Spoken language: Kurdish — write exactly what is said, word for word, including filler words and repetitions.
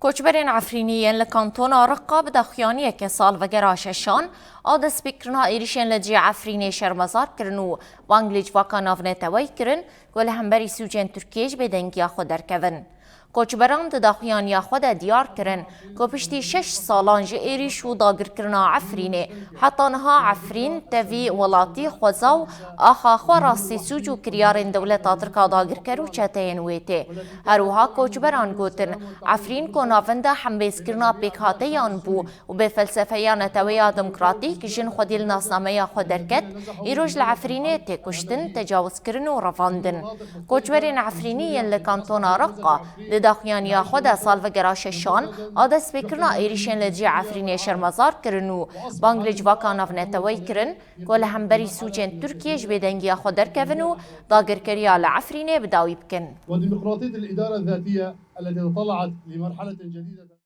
Koçberên Efrînî yên li kantona Riqa bi daxuyaniyeke salvegera şeşan a destpêkirina êrîşên li cî Efrînê şermezar kirin û bang li civaka navneteweyî kirin ku li hemberî sûcên Tirkiyê ji bêdengiya xwe derkevin. Koçberan di daxuyaniya xwe de diyar kirin ku piştî şeş salan ji êrîş û dagirkirina Efrînê heta niha Efrîn tevî welatî xweza û axa xwe rastî sûc û kiryarên dewleta Tirk a dagirker û çeteyên wê tê. Her wiha koçberan gotin, Efrîn ku navenda hembêzkirina pêkhateyan bû û bê felsefeya neteweya demokratîk jin xwedî li nasnameya xwe derket, îroj li Efrînê tê kuştin, tecawiz kirin û revandin. Koçberên Efrînî yên li kantona Riqa di daxuyaniya xwe de salvegera şeşan a destpêkirina êrîşên li cî Efrînê şermezar kirin û bang li civaka navneteweyî kirin ku li hemberî sûcên Tirkiyê ji bêdengiya xwe derkevin û dagirkeriya li Efrînê bi dawî bikin. وديمقراطية الإدارة الذاتية التي تطلعت لمرحلة جديدة.